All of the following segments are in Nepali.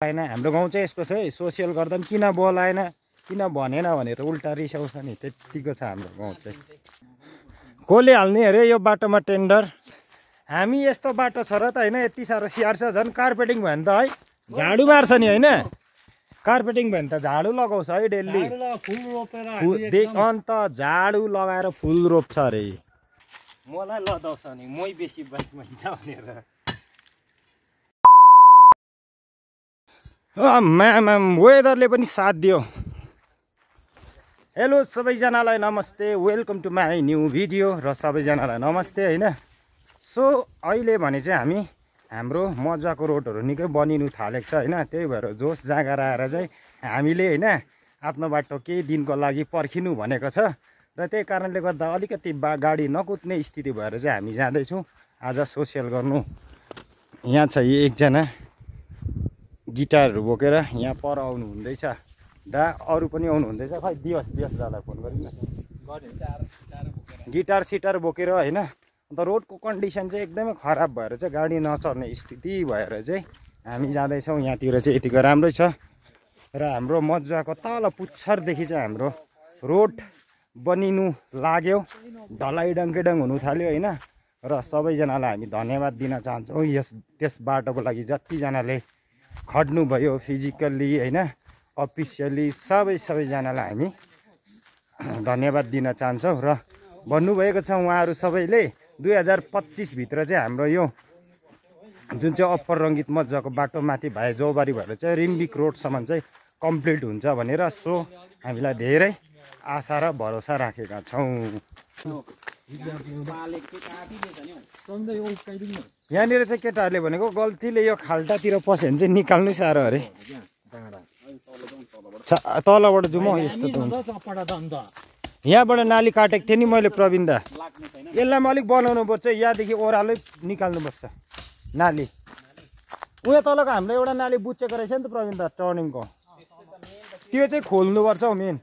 होइन हाम्रो गाउँ चाहिँ यस्तो छ है, सोसियल गर्दा पनि किन बोलाएन किन भनेन भनेर उल्टा रिसाउँछ नि, त्यतिको छ हाम्रो गाउँ चाहिँ। कसले हाल्ने अरे यो बाटोमा टेन्डर? हामी यस्तो बाटो छ र त होइन, यति साह्रो स्याहार्छ, झन् कार्पेटिङ भयो भने त है झाडु मार्छ नि होइन, कार्पेटिङ भयो भने त झाडु लगाउँछ है डेली, अन्त झाडु लगाएर फुल रोप्छ अरे। मलाई लदाउँछ नि, मै बेसी बाइकमा हिँड्छ भनेर। वेदरले पनि साथ दियो। हेलो सबैजनालाई नमस्ते, welcome to my new video. र सबैजनालाई नमस्ते होइन। सो अहिले भने चाहिँ हामी हाम्रो मजाको रोडहरू निकै बनिनु थालेको छ होइन, त्यही भएर जोस जाँगर आएर चाहिँ हामीले होइन आफ्नो बाटो केही दिनको लागि पर्खिनु भनेको छ र त्यही कारणले गर्दा अलिकति गाडी नकुद्ने स्थिति भएर चाहिँ हामी जाँदैछौँ आज सोसियल गर्नु। यहाँ छ एकजना गिटारहरू बोकेर यहाँ पर आउनु हुँदैछ, दा अरू पनि आउनु हुँदैछ। खै दियोस् दालाई फोन गरिदिनु गिटार सिटार बोकेर होइन। अन्त रोडको कन्डिसन चाहिँ एकदमै खराब भएर चाहिँ गाडी नचल्ने स्थिति भएर चाहिँ हामी जाँदैछौँ। यहाँतिर चाहिँ यतिको राम्रै छ र हाम्रो मजाको तल पुच्छरदेखि चाहिँ हाम्रो रोड बनिनु लाग्यो, ढलाइ डङ्केडङ हुनु थाल्यो होइन। र सबैजनालाई हामी धन्यवाद दिन चाहन्छौँ त्यस बाटोको लागि जतिजनाले खट्नुभयो फिजिकल्ली होइन, अफिसियली सबैजनालाई हामी धन्यवाद दिन चाहन्छौँ। र भन्नुभएको छ उहाँहरू सबैले 2025 भित्र चाहिँ हाम्रो यो जुन चाहिँ अप्पर रङ्गित मजाको बाटो माथि भाइ जौबारी भएर चाहिँ रिम्बिक रोडसम्म चाहिँ कम्प्लिट हुन्छ भनेर। सो हामीलाई धेरै आशा र भरोसा राखेका छौँ। यहाँनिर चाहिँ केटाहरूले भनेको गल्तीले यो खाल्टातिर पस्यो भने चाहिँ निकाल्नै साह्रो अरे। तलबाट जाउँ म, यस्तो त हुन्छ। यहाँबाट नाली काटेको थिएँ नि मैले प्रवीण दा, यसलाई पनि अलिक बनाउनु पर्छ, यहाँदेखि ओह्रालै निकाल्नुपर्छ नाली। उयो तलको हाम्रो एउटा नाली बुच्चेको रहेछ नि त प्रवीण दा, टर्निङको त्यो चाहिँ खोल्नुपर्छ हौ मेन।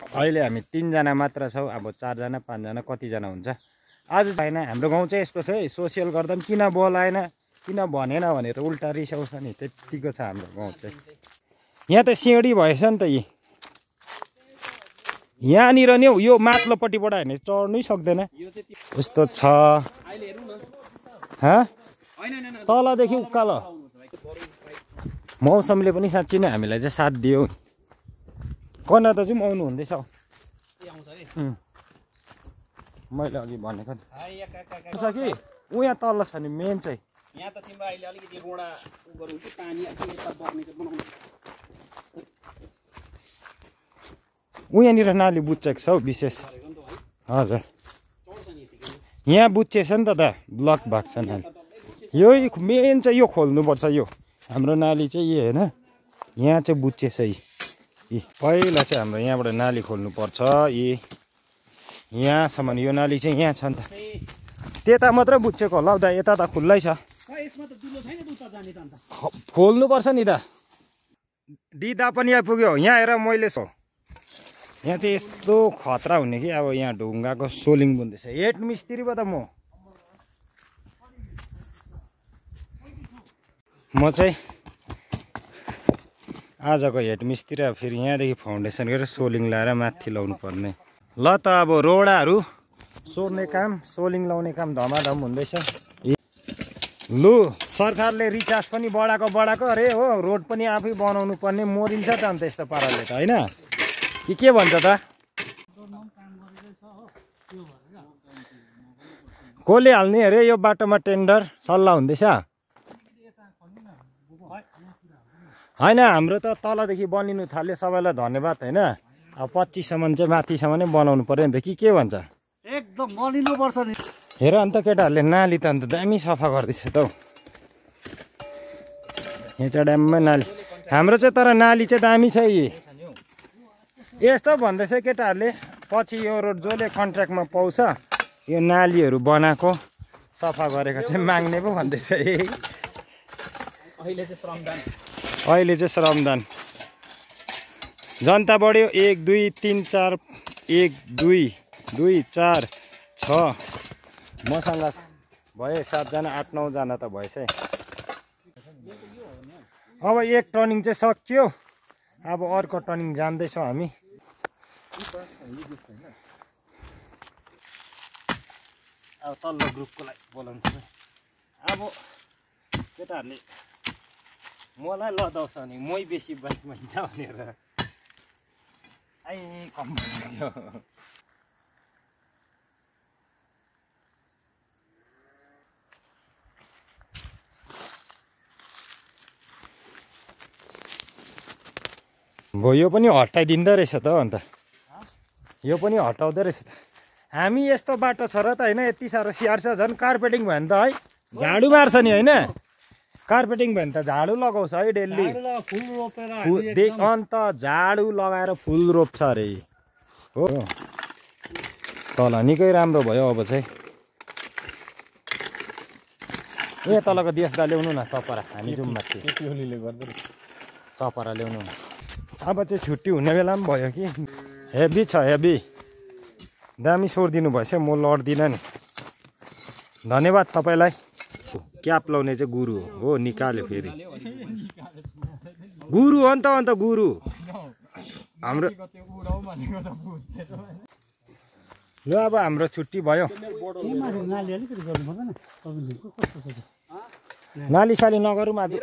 अहिले हामी 3 जना मात्र छौँ, अब 4 जना 5 जना कतिजना हुन्छ आज छैन। हाम्रो गाउँ चाहिँ यस्तो छ है, सोसियल गर्दा पनि किन बोलाएन किन भनेन भनेर उल्टा रिसाउँछ नि, त्यतिको छ हाम्रो गाउँ चाहिँ। यहाँ त सिँढी भएछ नि त, यहाँनिर नि यो माथिल्लोपट्टिबाट हेर्ने चढ्नै सक्दैन यस्तो छ। तलदेखि उकालो मौसमले पनि साँच्ची नै हामीलाई चाहिँ साथ दियो। कना त चाहिँ आउनु हुँदैछ मैले अघि भनेको छ कि ऊ यहाँ तल छ नि मेन चाहिँ। यहाँ त तिम्रो अहिले अलिकति रोडा गरौँ कि पानी यता बग्ने चाहिँ बनाउनु। ऊ यहाँनिर नाली बुच्चेको छ हौ विशेष, हजुर यहाँ बुच्चेछ नि त दा, ब्लक भएको छ नाली। यो मेन चाहिँ यो खोल्नुपर्छ, यो हाम्रो नाली चाहिँ यो होइन, यहाँ चाहिँ बुच्चेछ यी। पहिला चाहिँ हाम्रो यहाँबाट नाली खोल्नुपर्छ, यहाँसम्म यो नाली चाहिँ यहाँ छ नि त, त्यता मात्रै बुच्चेको होला हौ दा, यता त खुल्लै छ। खोल्नुपर्छ नि दा, दिदा पनि आइपुग्यो यहाँ हेर। मैले यहाँ चाहिँ यस्तो खतरा हुने कि अब यहाँ ढुङ्गाको सोलिङ बुन्दैछ। हेड मिस्त्री पो त म चाहिँ आजको हेड मिस्त्री। अब फेरि यहाँदेखि फाउन्डेसन गरेर सोलिङ लाएर माथि लाउनु पर्ने। ल त अब रोडाहरू सोर्ने काम सोलिङ लाउने काम धमाधम हुँदैछ। लु सरकारले रिचार्ज पनि बढाएको अरे हो, रोड पनि आफै बनाउनु पर्ने, मोरिन्छ त अन्त यस्तो पाराले त होइन कि के भन्छ त? कसले हाल्ने अरे यो बाटोमा टेन्डर? सल्लाह हुँदैछ होइन। हाम्रो त तलदेखि बनिनु थाल्यो, सबैलाई धन्यवाद होइन। अब 25सम्म चाहिँ माथिसम्म नै बनाउनु पर्यो नि त कि के भन्छ? एकदम बनिनुपर्छ नि। हेर अन्त केटाहरूले नाली त अन्त दामी सफा गर्दैछ त हौ, यहाँ चाहिँ ड्याममै नाली हाम्रो चाहिँ। तर नाली चाहिँ दामी छ यस्तो भन्दैछ केटाहरूले, पछि यो रोड जसले कन्ट्र्याक्टमा पाउँछ यो नालीहरू बनाएको सफा गरेको चाहिँ माग्ने पो भन्दैछ। अहिले चाहिँ श्रमदान जनता बढ्यो। 1 2 3 4 1 2 2 4 6 मसँग भए 7 जना 8 9 जना त भएछ है। अब एक टर्निङ चाहिँ सकियो अब अर्को टर्निङ जान्दैछौँ हामी अब तल्लो ग्रुपकोलाई बोलाउँछु अब केटाहरूले मलाई लदाउँछ नि मै बेसी बाइकमा हिँड्छ भनेर कम भयो यो पनि हटाइदिँदो रहेछ त अन्त यो पनि हटाउँदो रहेछ त हामी यस्तो बाटो छ र त होइन यति साह्रो स्याहार्छ झन् कार्पेटिङ भयो भने त है झाडु मार्छ नि होइन कार्पेटिङ भयो भने त झाडु लगाउँछ है डेली अन्त झाडु लगाएर फुल रोप्छ अरे हो तल निकै राम्रो भयो अब चाहिँ ए तलको देशदा ल्याउनु न चपरा हामी जाउँ माथि चपरा ल्याउनु न अब चाहिँ छुट्टी हुने बेला पनि भयो कि हेभी छ हेभी दामी सोरिदिनु भएछ म लड्दिनँ नि धन्यवाद तपाईँलाई क्याप लाउने चाहिँ गुरु हो निकाल्यो फेरि गुरु हो नि त अन्त गुरु हाम्रो ल अब हाम्रो छुट्टी भयो नाली साली नगरौँ आज